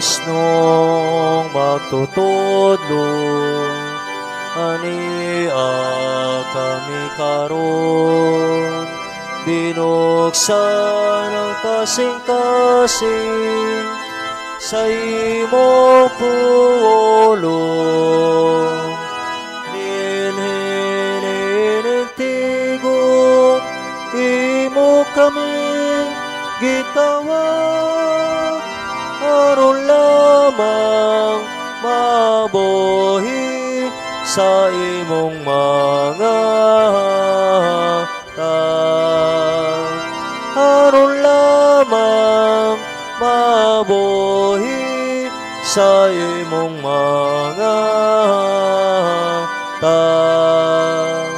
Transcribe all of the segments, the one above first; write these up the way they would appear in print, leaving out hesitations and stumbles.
Kusnong magtutudlo, ania kami karon, binuksan ang kasing-kasing sa imong pulong. Dinhin ining tigom, imo kaming gitawag, aron lamang mabuhi sa imong mga hatag. Aron lamang mabuhi sa imong mga hatag.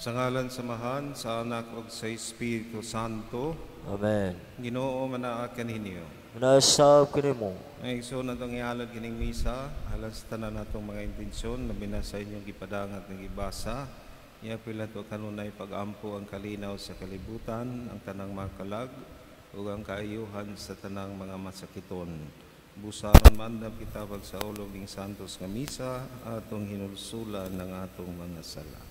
Sa ngalan sa Amahan, sa Anak ug sa Espiritu Santo. Amen. Ginoo, manaa kaninyo. Manaa sab kanimo. Ang igsoon natong ihalad kining misa, alang sa tanan natong mga intensyon, labi na sa inyong gipadangat nga gibasa. Iapil nato kanunay pag-ampo ang kalinaw sa kalibutan, ang tanang mga kalag, ug ang kaayuhan sa tanang mga masakiton. Busaron mandam kita pagsaulog ning santos nga misa, atong hinulsulan ng atong mga sala.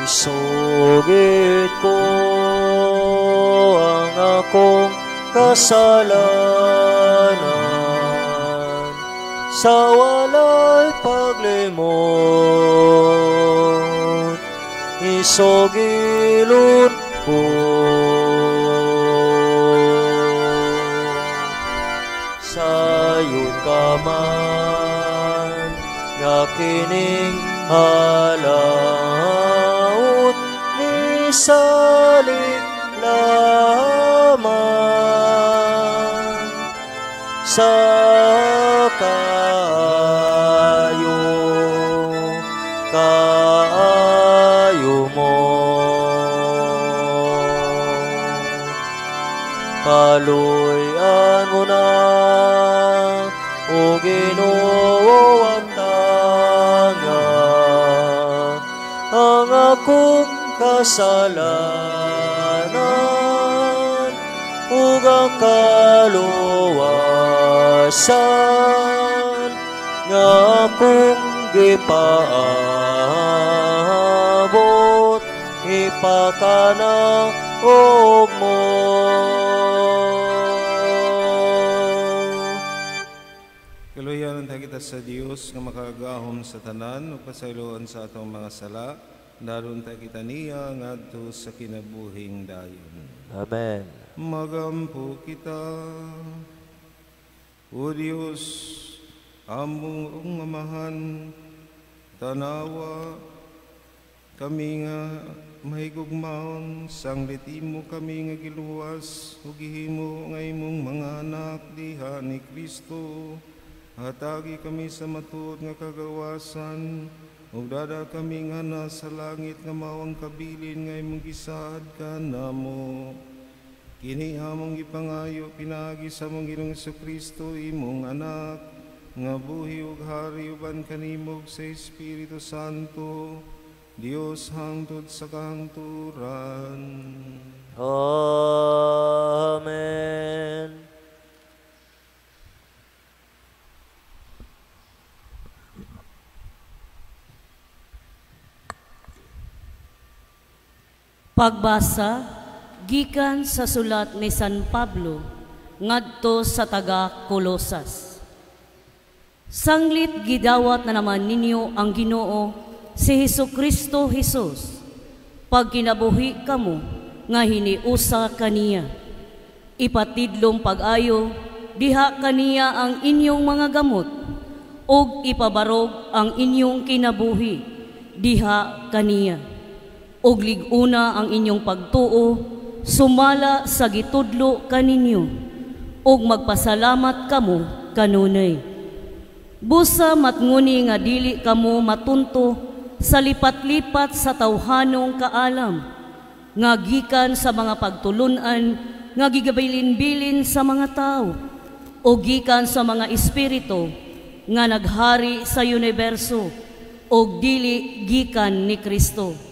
Isugid ko ang akong kasalanan sa walay paglimot. Isugilon ko sayon ka man nga kining halaot ni salig lamang sa kaayo, kaayo mo. Kaluy-an mo na, o Ginoo, ang tanga, ang akong kasalanan ug ang kaluwasan nga akong gipaabot, ipakanaog mo. Kaluyan ang kita sa Dios nga makagagahom sa tanan ug pasayloan sa atong mga sala. Daron ta kita niya ngadto sa kinabuhing dayon. Amen. Magampo kita. O Dios, among Amahan, tanawa kami nga mahigugmaon, sanglit imo kami nga giluwas ug gihimo nga imong mga anak diha ni Kristo. Hatagi kami sa matuod nga kagawasan, ug dada kami nga nasa langit nga mao ang kabilin nga imong gisaad kanamo. Kini among gipangayo pinaagi sa among Ginoong Kristo, imong anak, nga buhi ug hari uban kanimo sa Espiritu Santo, Dios hangtod sa kahangturan. Amen. Pagbasa gikan sa sulat ni San Pablo ngadto sa taga Kolosas. Sanglit gidawat na naman ninyo ang Ginoo si Hesukristo Hesus, pag kinabuhi kamo nga hiniusa kaniya. Ipatidlong pag-ayo diha kaniya ang inyong mga gamot, ug ipabarog ang inyong kinabuhi diha kaniya. Ug lig-una ang inyong pagtuo sumala sa gitudlo kaninyo, ug magpasalamat kamo kanunay. Busa matnguni nga dili kamo matunto sa lipat-lipat sa tawhanong kaalam, nga gikan sa mga pagtulunan nga gigabilin-bilin sa mga tao, o gikan sa mga espiritu nga naghari sa universo, o dili gikan ni Kristo.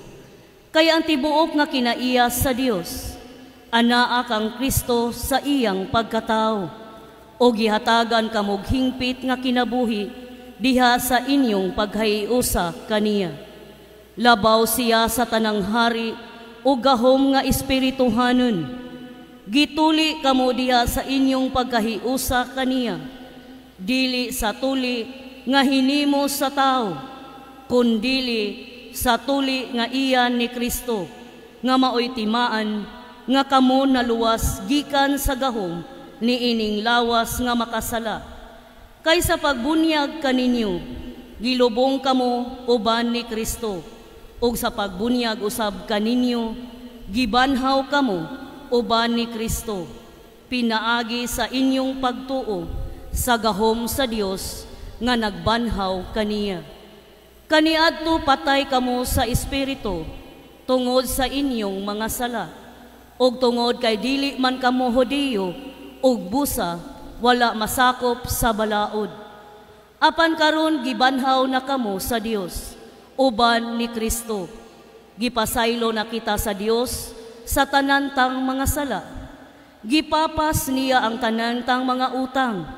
Kay ang tibuok nga kinaiya sa Dios anaa kang Kristo sa iyang pagkatao, o gihatagan kamog hingpit nga kinabuhi diha sa inyong paghahiusa kaniya. Labaw siya sa tanang hari o gahom nga espirituhanon. Gituli kamo diha sa inyong pagkahiusa kaniya, dili sa tuli nga hinimo sa tao, kundili sa tuli nga iya ni Kristo, nga maoy timaan nga kamo naluwas gikan sa gahom niining lawas nga makasala. Kay sa pagbunyag kaninyo, gilubong kamo uban ni Kristo, ug sa pagbunyag usab kaninyo, gibanhaw kamo uban ni Kristo, pinaagi sa inyong pagtuo sa gahom sa Dios nga nagbanhaw kaniya. Kaniadto patay kamo sa espiritu tungod sa inyong mga sala, ug tungod kay dili man kamo Hudiyo ug busa wala masakop sa balaod. Apan karon gibanhaw na kamo sa Dios uban ni Kristo. Gipasaylo na kita sa Dios sa tanan tang mga sala. Gipapas niya ang tanan tang mga utang,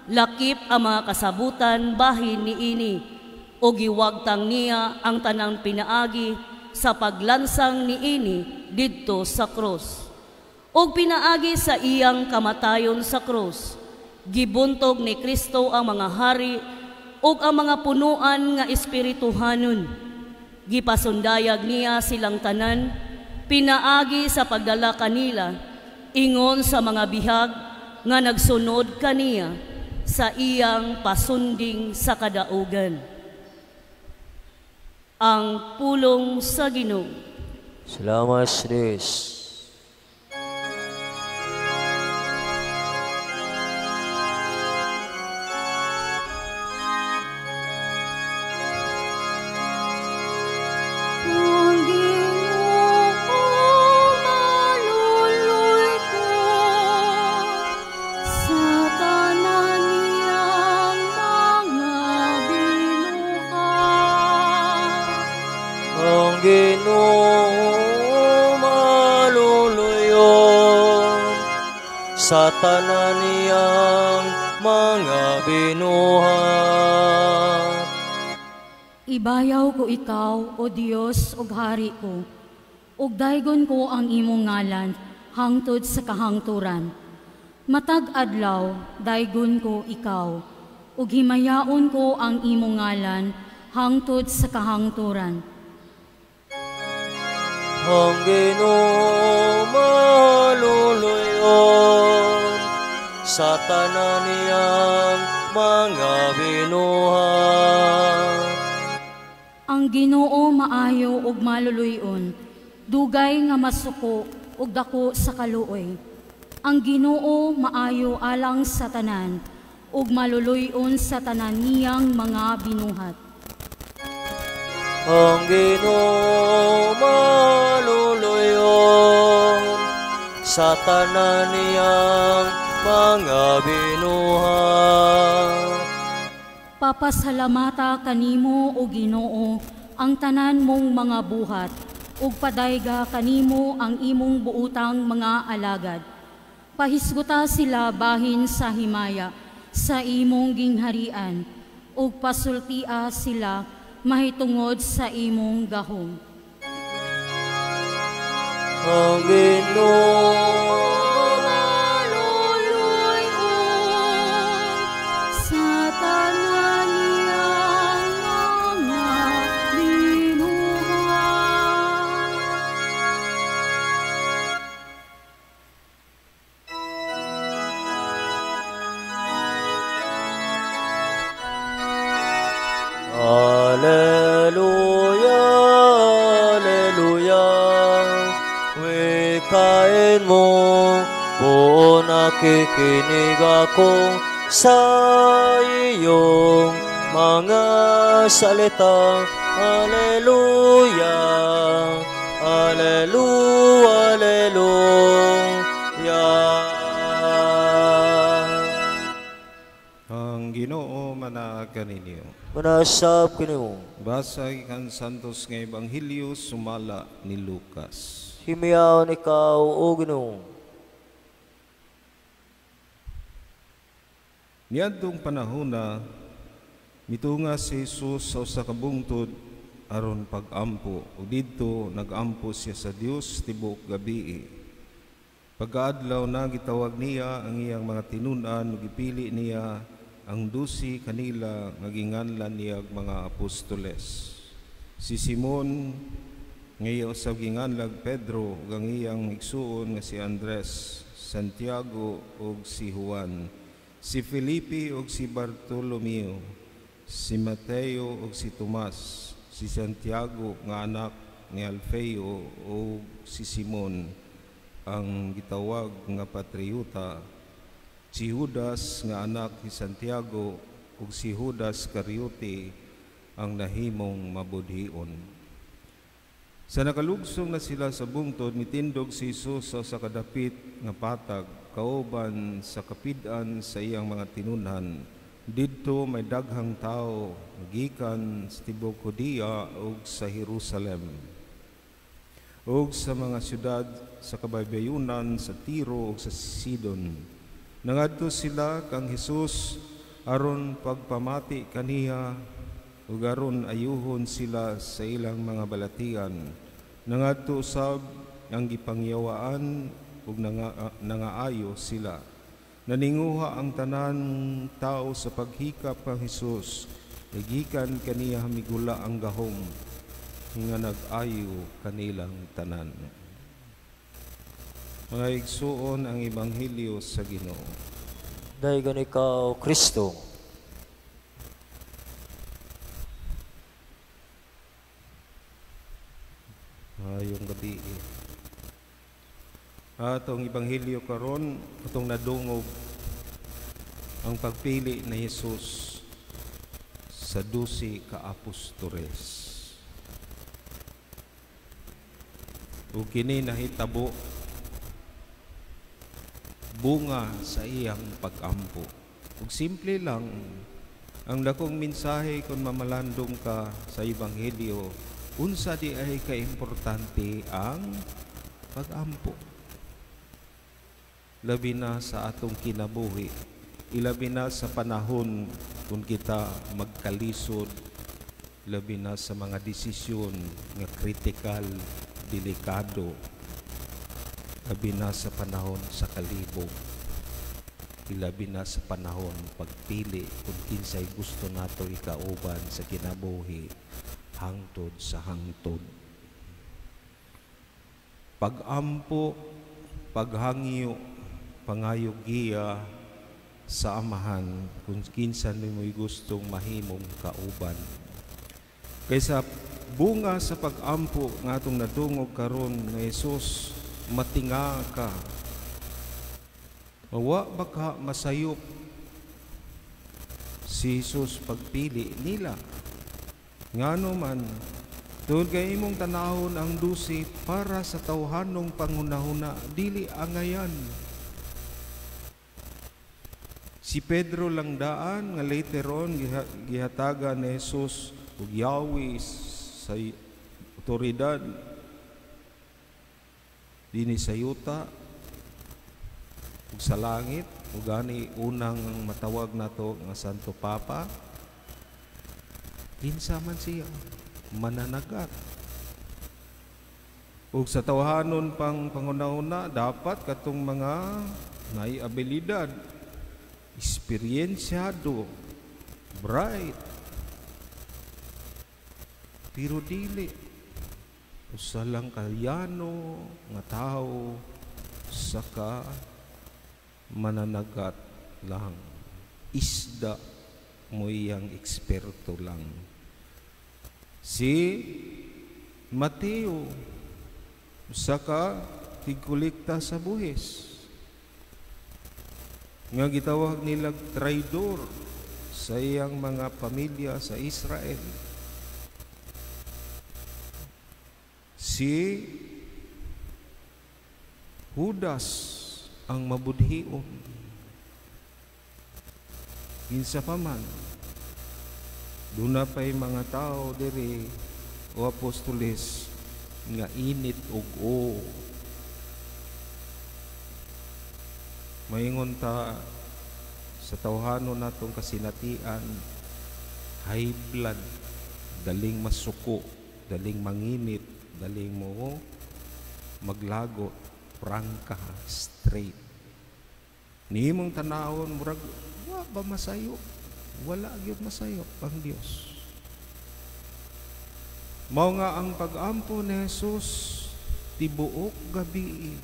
lakip ang mga kasabutan bahin niini, o giwagtang niya ang tanang pinaagi sa paglansang niini didto sa krus. Og pinaagi sa iyang kamatayon sa krus, gibuntog ni Kristo ang mga hari ug ang mga punuan nga espirituhanon. Gipasundayag niya silang tanan pinaagi sa pagdala kanila ingon sa mga bihag nga nagsunod kaniya sa iyang pasunding sa kadaugan. Ang pulong sa Ginoo. Salamat sa Dios. Sa tanan niyang mga binuhat. Ibayaw ko ikaw, O Dios, ug hari ko, ug daygon ko ang imong ngalan hangtod sa kahangturan. Matag adlaw daygon ko ikaw, ug himayaon ko ang imong ngalan hangtod sa kahangturan. Ang Ginoo maluluyon sa tanan niyang mga binuhat. Ang Ginoo maayo ug maluluyon, dugay nga masuko ug dako sa kaluoy. Ang Ginoo maayo alang sa tanan ug maluluyon sa tanan niyang mga binuhat. Ang Ginoo maluluyon sa tanan niyang mga binuhat. Papasalamata kanimo, o Ginoo, ang tanan mong mga buhat, ug padayga kanimo ang imong buutang mga alagad. Pahisguta sila bahin sa himaya sa imong gingharian, ug pasultia sila mahitungod sa imong gahom. Ang Ginoo maluluyon sa tanan niyang mga binuhat. Alleluia, alleluia, wikain mo, buo nakikinig ako sa iyong mga salita. Alleluia, alleluia, alleluia. Ang Ginoo manaag kaninyo. Manasab kanimo. Basa gikan Santos nga Ebanghelyo sumala ni Lucas. Himiyaon ikaw, o Ginoo. Niadtong panahona, mitunga si Jesus sa usa ka bungtod aron pag-ampo, ug didto nag-ampo siya sa Dios tibuok gabii. Pagkaadlaw na gitawag niya ang iyang mga tinun-an ug gipili niya ang 12 kanila nga ginganlan niya mga apostoles. Si Simon nga iya usab ginganlag Pedro ug ang iyang igsuon nga si Andres, Santiago ug si Juan, si Felipe ug si Bartolomeo, si Mateo ug si Tomas, si Santiago nga anak ni Alfeo ug si Simon ang gitawag nga patriota, si Judas nga anak ni Santiago ug si Judas Iscariote ang nahimong mabudhion. Sa nakalugsong na sila sa bungtod, mitindog si Jesus sa usa ka dapit nga patag kauban sa kapid-an sa iyang mga tinun-an. Didto may daghang tawo gikan sa tibuok Judea ug sa Jerusalem ug sa mga syudad sa kabaybayunan sa Tiro ug sa Sidon. Nangadto sila kang Hesus aron pagpamati kaniya ug aron ayuhon sila sa ilang mga balatian. Nangadto usab ang gipangyawaan ug nangaayo sila. Naninguha ang tanan tao sa paghikap kang Hesus. Gikan kaniya migula ang gahom nga nag-ayo kanilang tanan. Mga igsuon, ang Ebanghelyo sa Ginoo. Daygan ikaw, Kristo. Maayong gabi. Atong Ebanghelyo karon atong nadungog ang pagpili ni Hesus sa 12 ka apostoles. Ug kini nahitabo bunga sa iyang pag-ampo. Ug simple lang ang dakong mensahe kung mamalandong ka sa Ebanghelyo, unsa di ay kaimportante ang pag-ampo. Labi na sa atong kinabuhi, ilabi na sa panahon kung kita magkalisod, labi na sa mga desisyon nga kritikal, delikado, labi na sa panahon sa kalibog, ilabi na sa panahon pagpili kung kinsay gusto nato ikauban sa kinabuhi hangtod sa hangtod. Pag-ampo, paghangyo, pangayo giya sa Amahan kung kinsa nimoy gustong mahimong kauban. Kaysa bunga sa pag-ampo nga atong nadungog karon nga Hesus, matinga ka. Wa baka masayop si Hesus pagpili nila. Ngano man, tungod kay imong tanahon ang 12 para sa tawhanong panghunahuna, dili angayan. Si Pedro lang daan nga later on gihatagan ni Hesus ug yawi sa otoridad dinhi sa yuta ug sa langit, ug gani unang matawag nato nga Santo Papa. Kinsa man siya, mananagat. Ug sa tawhanon pang panghunahuna, dapat katong mga naay abilidad, eksperyensyado, bright. Pero dili usa lang kalyano nga tawo saka mananagat lang. Isda mo iyang eksperto lang. Si Mateo usa ka tigkolekta sa buhis nga gitawag nilang traidor sa iyang mga pamilya sa Israel. Si Judas ang mabudhion. Kinsa pa man, duna pa'y mga tao diri o apostoles nga init og o. Maingon ta sa tawhanon natong kasinatian, high blood, daling masuko, daling manginit, daling mo maglagot, prangka, straight. Nihimong tanawon, murag, wa ba masayo? Wala gyud masayo ang Dios. Mao nga ang pag-ampo ni Jesus tibuok gabi,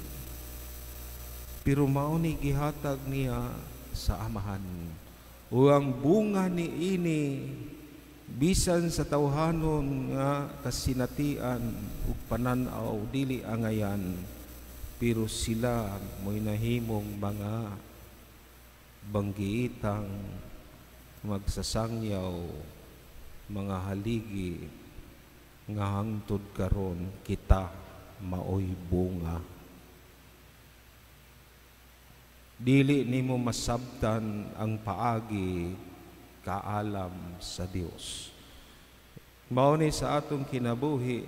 pero mao ni gihatag niya sa Amahan. O ang bunga ni ini bisan sa tawhanon nga kasinatian ug panan-aw dili angayan, pero sila mo'y nahimong mga banggiitang magsasangyaw, mga haligi nga hangtod karon kita maoy bunga. Dili nimo masabtan ang paagi kaalam sa Dios. Mao ni sa atong kinabuhi,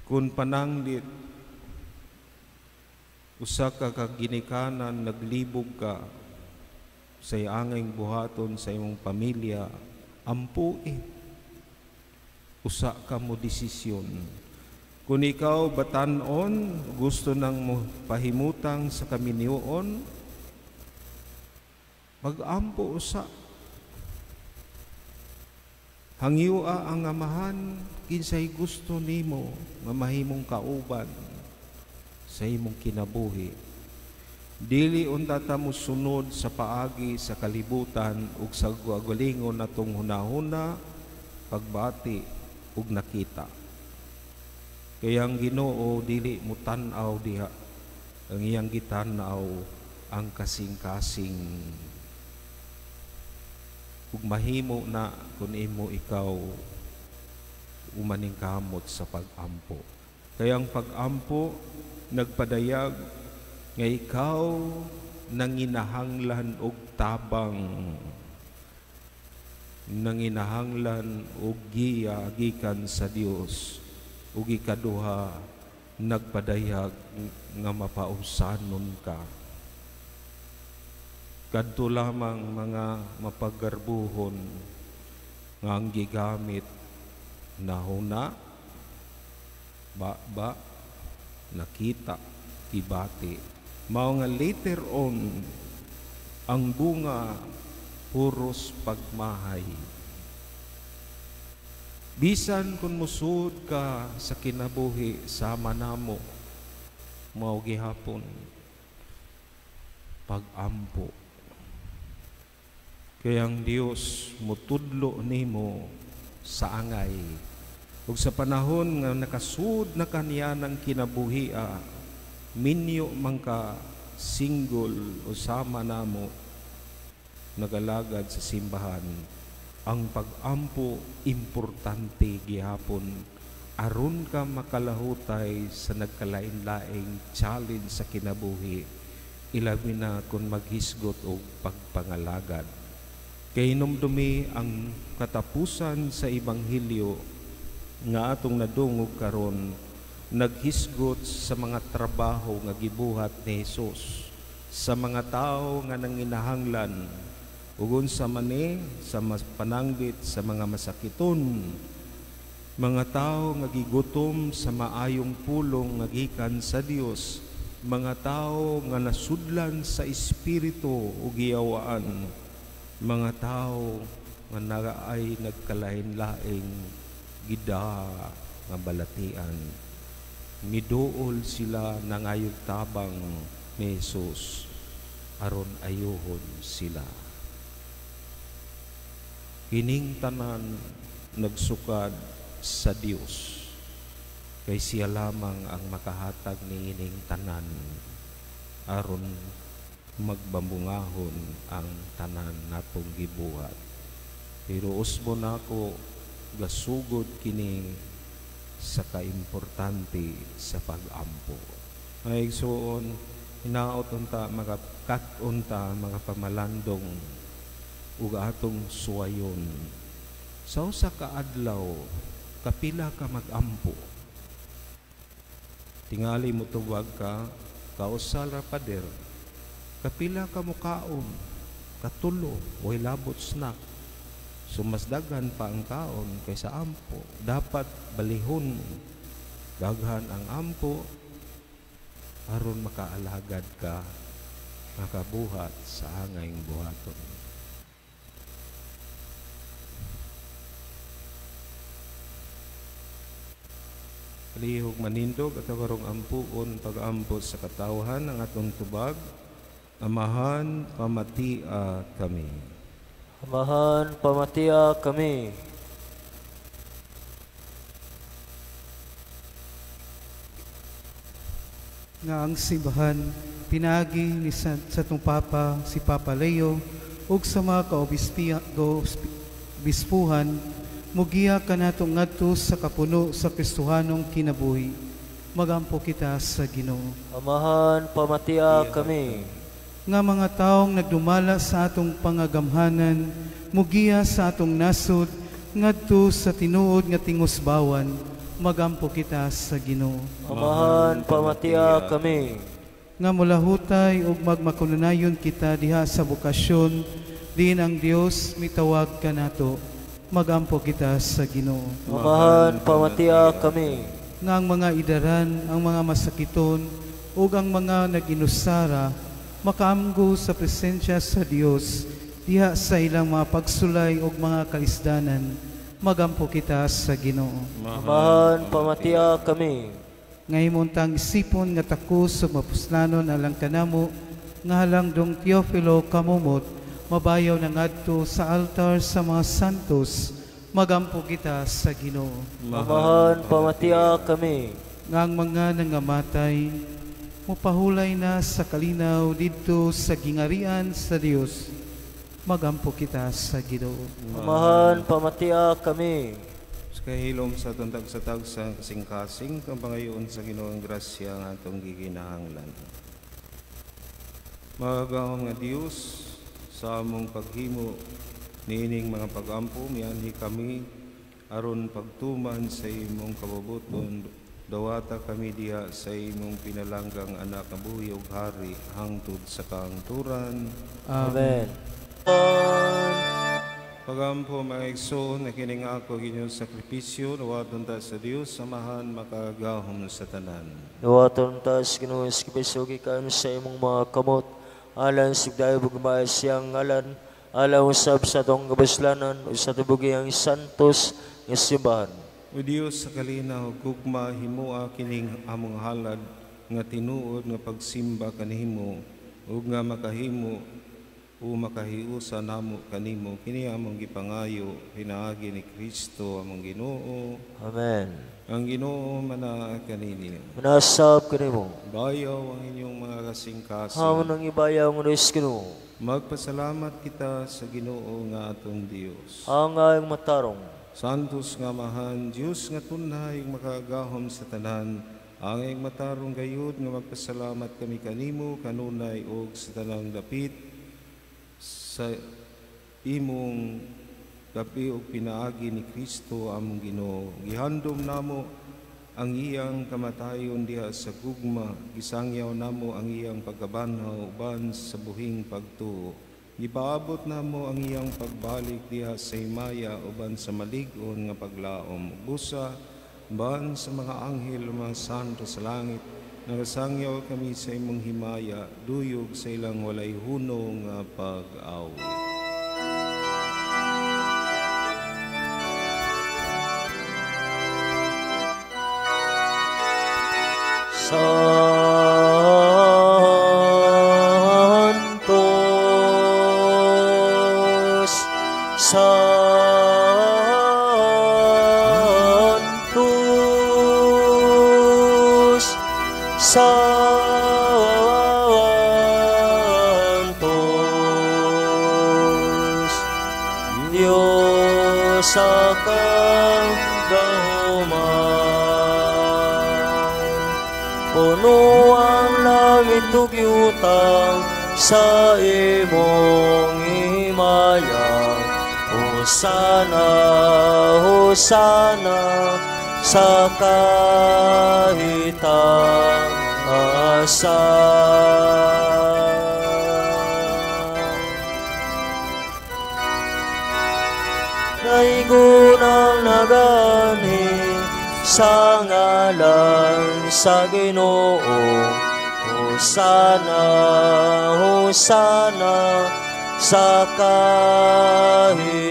kun pananglit usa ka kaginikanan naglibog ka sa angay buhaton sa imong pamilya, ampuhi. Usa ka mo desisyon. Kung ikaw batan-on, gusto nang mo pahimutang sa kaminyoon, mag-ampo usa. Hangyoa ang Amahan, kinsay gusto nimo nga mahimong kauban sa imong kinabuhi. Dili unta ta mosunod sa paagi sa kalibutan ug sa galingon natong hunahuna, pagbati ug nakita. Kaya ang Ginoo dili mo tan-aw diha, ang iyang gitan-aw ang kasing-kasing. Ug mahimo na kun imo ikaw umaning kamot sa pag-ampo. Kaya ang pag-ampo nagpadayag nga ikaw nanginahanglan og tabang, nanginahanglan og giya gikan sa Dios, ug ikaduha nagpadayag nga mapausanon ka. Kadto lamang mga mapaggarbuhon nga ang gigamit nahuna, ba, nakita, ibati. Mao nga later on ang bunga puros pagmahay. Bisan kung musud ka sa kinabuhi sama namo, mao gihapon pag-ampo. Kaya ang Dios mutudlo nimo sa angay. Ug sa panahon nga nakasud na kaniya ng kinabuhia, minyo man ka single o sama namo nagalagad sa simbahan, ang pag-ampo importante gihapon aron ka makalahutay sa nagkalain-laing challenge sa kinabuhi, ilabi na kung maghisgot og pagpangalagad. Kay hinumdumi ang katapusan sa ebanghelyo nga atong nadungog karon, naghisgot sa mga trabaho nga gibuhat ni Hesus sa mga tawo nga nanginahanglan, ug unsa man ni sa panangbit sa mga masakiton, mga tawo nga gigutom sa maayong pulong nga gikan sa Dios, mga tawo nga nasudlan sa espiritu ug giyawaan, mga tawo nga naay nagkalain-laing gida nga balatian. Miduol sila nangayog tabang ni Jesus aron ayuhon sila. Kining tanan nagsukad sa Dios, kay siya lamang ang makahatag niining tanan aron magbambungahon ang tanan natong gibuhat. Pero usbo nako gasugod kini sa kaimportante sa pag-ampo. Ay igsoon, Hinaot unta makakat-on ta mga pamalandong ug atong suwayon. Sa usa ka adlaw, kapila ka mag-ampo. Tingali mo tubag ka, kausal ra pader. Kapila ka mukaon, katulo, o hilabot snack. So mas daghan pa ang kaon kaysa ampo. Dapat balihon, daghan ang ampo, aron makaalagad ka, makabuhat sa angayng buhaton. Palihog manindog at karong ampuon pag-ampo sa katawhan ang atong tubag. Amahan, pamatia kami. Amahan, pamatia kami. Nga ang simbahan pinaagi ni sa atong Papa, si Papa Leo, ug sa mga kaobispuhan, mugiya kanato ngadto sa kapuno sa Kristohanong kinabuhi. Magampo kita sa Ginoo. Amahan, pamatia kami. Nga mga taong nagdumala sa atong pangagamhanan, mugiya sa atong nasod ngadto sa tinuod nga tingusbawan. Magampo kita sa Ginoo. Amahan, pamatia kami. Nga mulahutay ug magmakununayon kita diha sa bokasyon, diin ang Dios mitawag kanato. Magampo kita sa Ginoo. Amahan, pamatia kami. Nga ang mga idaran, ang mga masakiton, ug ang mga nag-inusara, makaamgo sa presensya sa Dios diha sa ilang mga pagsulay ug mga kalisdanan. Magampo kita sa Ginoo. Amahan, pamatia kami. Ngayon tang isipon nga takos ug mapuslanon alang kanamo, nga halang dong Teofilo kamumot, mabayaw na ngadto sa altar sa mga santos. Magampo kita sa Ginoo. Amahan, pamatia kami. Nga ang mga nangamatay mupahulay na sa kalinaw didto sa gingarian sa Dios. Magampo kita sa Ginoo. Amahan, pamatia kami. Sa kahilom sa atong tagsa-tagsa kasing-kasing, kang pangayoon sa Ginoong grasya ang atong gikinahanglan. Magagahom nga Dios, sa among paghimo niining mga pagampo, mianhi kami aron pagtuman sa imong kabubuton. Dawata kami diha sa imong pinalanggang anak nga buhi ug hari hangtod sa kaangturan. Amen. Pagampo mga igsoon na kining ako inyong sakripisyo, nawaton ta sa Dios, samahan makagahom sa tanan. Nawaton ta sa Ginoo sakripisyo gikan sa imong mga kamot, alang sa dayo bugmay siyang ngalan, alang usab sa atong kabuslanan ug sa tibugiyang santos nga simbahan. O Dios sa kalinaw, gugma himoa kining among halad nga tinuod nga pagsimba kanimo ug nga makahimo o makahiusa namo kanimo, kini among gipangayo pinaagi ni Kristo among Ginoo. Amen. Ang Ginoo manaa kaninyo. Manasab kanimo. Bayaw ang inyong mga kasing-kasing. Hamon ang ibayaw ng Diyos Ginoo. Magpasalamat kita sa Ginoo nga atong Dios. Ang ayong matarong. Santos nga Amahan, Dios nga tunay makagahom sa tanan, ang iyong matarong gayud nga magpasalamat kami kanimo kanunay og sa tanang dapit sa imong gabi og pinaagi ni Kristo among Ginoo. Gihandom namo ang iyang kamatayon diha sa gugma, gisangyaw namo ang iyang pagkabanhaw uban sa buhing pagtuo. Gipaabot namo ang iyang pagbalik diha sa himaya uban sa malig-on nga paglaom. Busa uban sa mga anghel ug mga santo sa langit, nagasangyaw kami sa imong himaya, duyog sa ilang walay hunong nga pag-awit. Santos, Santos, Santos, Diyos sa kagahuman, puno ang langit langit ug yutang sa imong himaya. Hosana, hosana sa kahitaasan. Naigunang nagani sa ngalan sa Ginoo. Hosana, hosana sa kahitaasan.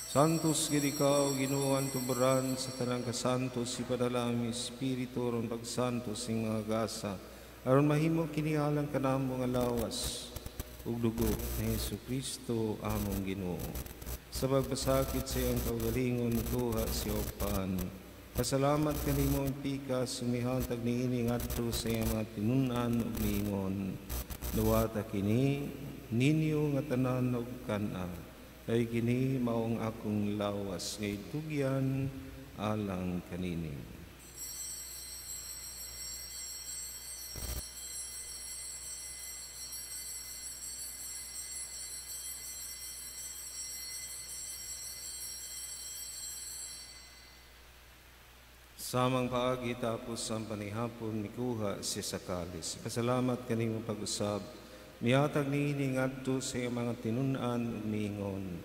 Santos gid ikaw, Ginoo, ang tuburan sa tanang kasantos, ipadala ang Espiritu aron pagsantos ing mga gasa, aron mahimo kini alang kanamo nga lawas ug dugo ni Hesukristo among Ginoo. Sa pagpasakit sa iyang kaugalingon, kuha siya og pan. Pasalamat kanimo ang pikas, sumihatag niini ngadto sa iyang mga tinun-an ug niingon, duwata kini ninyo nga tanan og kan-a, kay kini mao ang akong lawas nga itugyan alang kanini. Samang paagi tapos ang panihapon, mikuha siya sa kalis. Pasalamat kanimo pag-usab, mihatag niini ngadto sa iyang mga tinun-an ug niingon,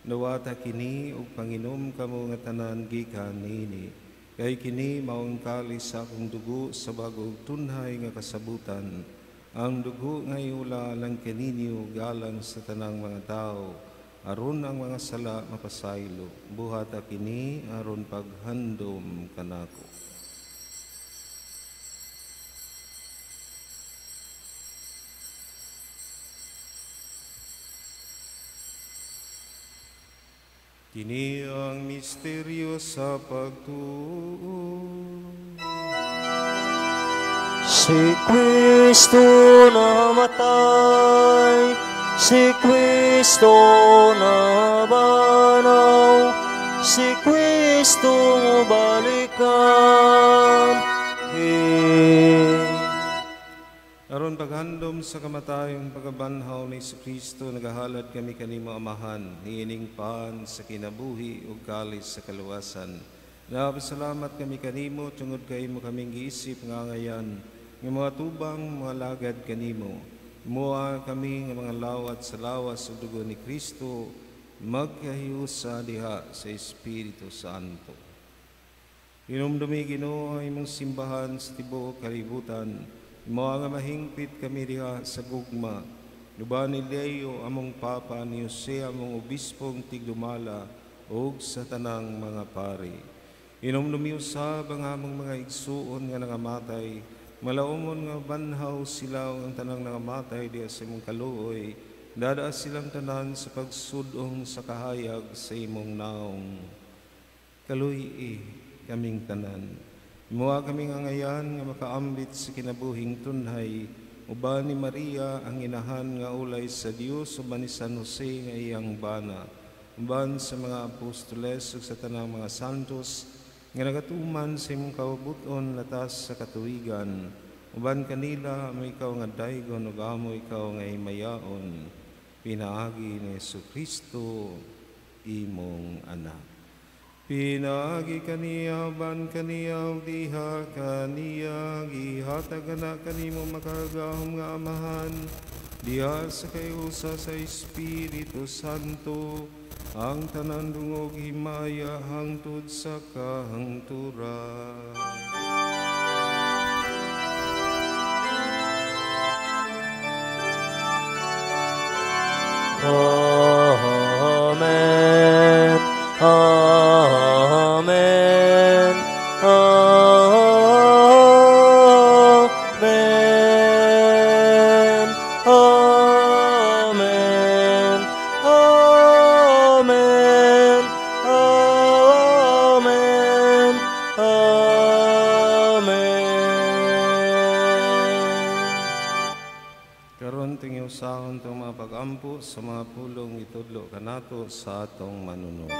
nawata kini ug panginom kamo nga tanan gikan niini, kay kini mao ang kalis sa akong dugo sa bag-ong tunhay nga kasabutan, ang dugo nga iula alang kaninyo galang sa tanang mga tawo, aron ang mga sala mapasaylo. Buhata kini aron paghandom kanako. Kini ang misteryo sa pagtuo. Si Kristo namatay, si Kristo nabanaw, si Kristo balikan. Aron paghandom sa kamatayon pagkabanhaw ni Kristo, nagahalad kami kanimo Amahan, niining paan sa kinabuhi ug kalis sa kaluwasan. Nagapasalamat kami kanimo tungod kay imo kaming giisip nga ngayan, nga mga tubang mga lagad kanimo. Mua kami nga mga lawat sa lawas ug dugo ni Kristo, magkahiusa diha sa Espiritu Santo. Hinumdumi Ginoo ang imong simbahan sa tibuok kalibutan. Imo nga mahingpit kami diha sa gugma. Uban ni Leo among Papa, ni Jose among obispong tigdumala, ug sa tanang mga pari. Hinumdumi usab ang among mga igsuon nga nangamatay, malaumon nga banhaw sila ang tanang nangamatay diha sa imong kaluoy, dadaa silang tanan sa pagsudong sa kahayag sa imong naong. Kaluy-i kaming tanan. Imuha kaming angayan nga makaambit sa kinabuhing tunhay, uban ni Maria ang inahan nga ulay sa Dios, uban ni San Jose nga iyang bana, uban sa mga apostoles ug sa tanang mga santos nga nagatuman sa imong kaubuton latas sa katuwigan, uban kanila amo ikaw nga daygon ug amo ikaw nga himayaon, pinaagi ni Hesukristo imong anak. Pinaagi kaniya, uban kaniya, ug diha kaniya, gihatag na kanimo makagagahom nga Amahan, diha sa kayusa sa Espiritu Santo, ang tanan dungog himaya hangtod sa kahangturan. Amen. Amen. Amen. Amen. Amen. Amen. Amen. Karon tingyusahon tong mga pag-ampo sa mga pulong itudlo kanato sa atong manunubos.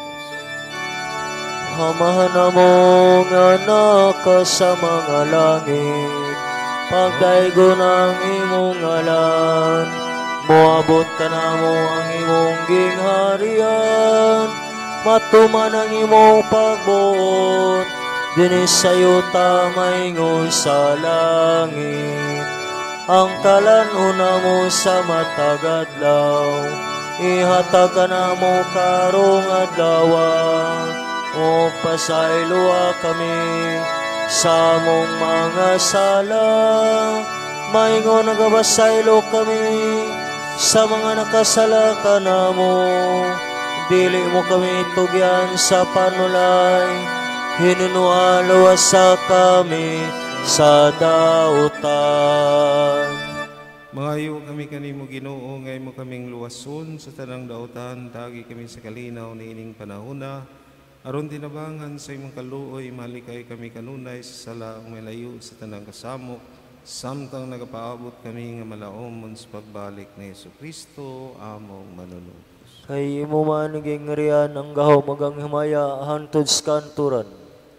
Amahan namo nga naka sa mga langit, pagdaygon ang imong ngalan, moabot kanamo ang imong gingharian, matuman ang imong pagbuot, dinhi sa yuta maingon sa langit. Ang kalan-on namo sa matag adlaw, ihatag kanamo karong adlaw, o pasayloa kami sa among mga sala, maingon nagabasaylo kami sa mga nakasala kanamo. Dili mo kami tugyan sa panulay, hinunoa luwasa kami sa dautan. Mangayo kami kanimo Ginoo, ngay mo kaming luwason sa tanang dautan, tagi kami sa kalinaw niining panahona, aron tinabangan sa imong kaluoy, malikay kami kanunay sa sala ug malayo sa tanang kasamok, samtang nagapaabot kami nga malaomon sa pagbalik ni Hesukristo among manunubos. Kay imo man gingharian ang gahom ug ang himaya hangtod sa kanturan.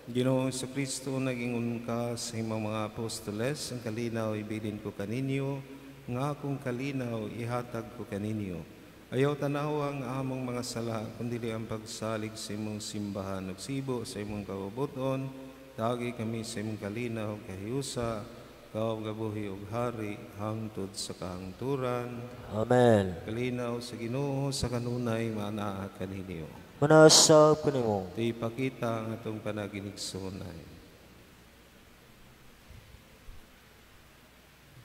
Ginoong Hesukristo, nagingon ka sa imong mga apostoles, ang kalinaw ibilin ko kaninyo, nga akong kalinaw ihatag ko kaninyo. Ayaw tanawa ang among mga sala, kundi ang pagsalig sa imong simbahan ug sibo sa imong kaubuton. Tagi kami sa imong kalinaw kahiusa, ikaw gabuhi ug hari hangtod sa kahangturan. Amen. Kalinaw sa Ginoo sa kanunay maanaa kaninyo. Manasab kanimo. Ipakita ang atong panaginigsunay.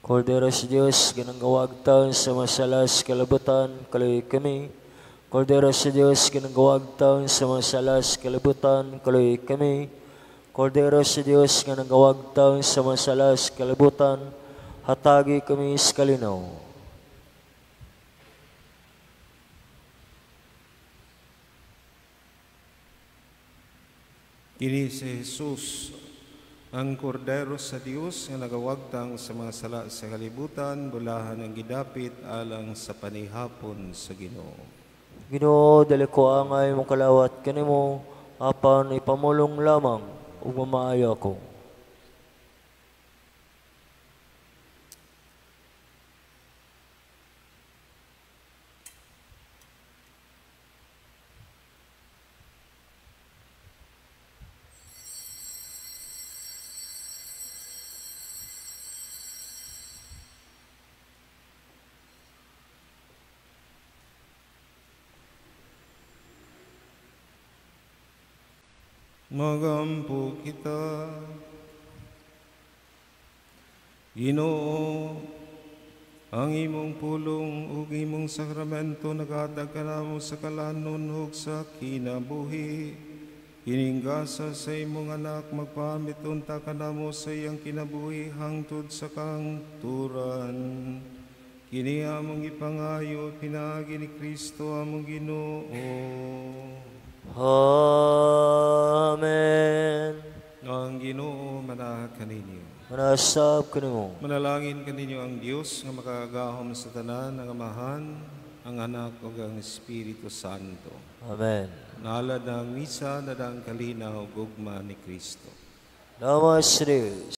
Kordero sa Diyos, ginanggawagtan sa masalas kalabutan, kaloy kami. Kordero sa Diyos, ginanggawagtan sa masalas kalabutan, kaloy kami. Kordero sa Diyos, ginanggawagtan sa masalas kalabutan, hatagi kami sa kalinaw. Kini si Jesus, ang Kordero sa Dios nga nagawagtang sa mga sala sa kalibutan, bulahan ang gidapit alang sa panihapon sa Ginoo. Ginoo, dali ko angay mong kalawat kanimo, apan ipamulong lamang ug mamaayo ako. Magampo kita. Ginoo, ang imong pulong ug imong sakramento naghatag kanamo sa kalanon ug sa kinabuhi. Kining gasa sa imong anak magpahamit unta kanamo sa iyang kinabuhi hangtod sa kangturan. Kini among ipangayo pinaagi ni Kristo among Ginoo. Amen. Ang Ginoo manaha kaninyo. Manasab kanimo. Manalangin kaninyo ang Dios nga makagagahom sa tanan, ang Amahan, ang Anak ug ang Espiritu Santo. Amen. Naalad ang misa na ang kalinaw gugma ni Kristo. Lawas sa Dios.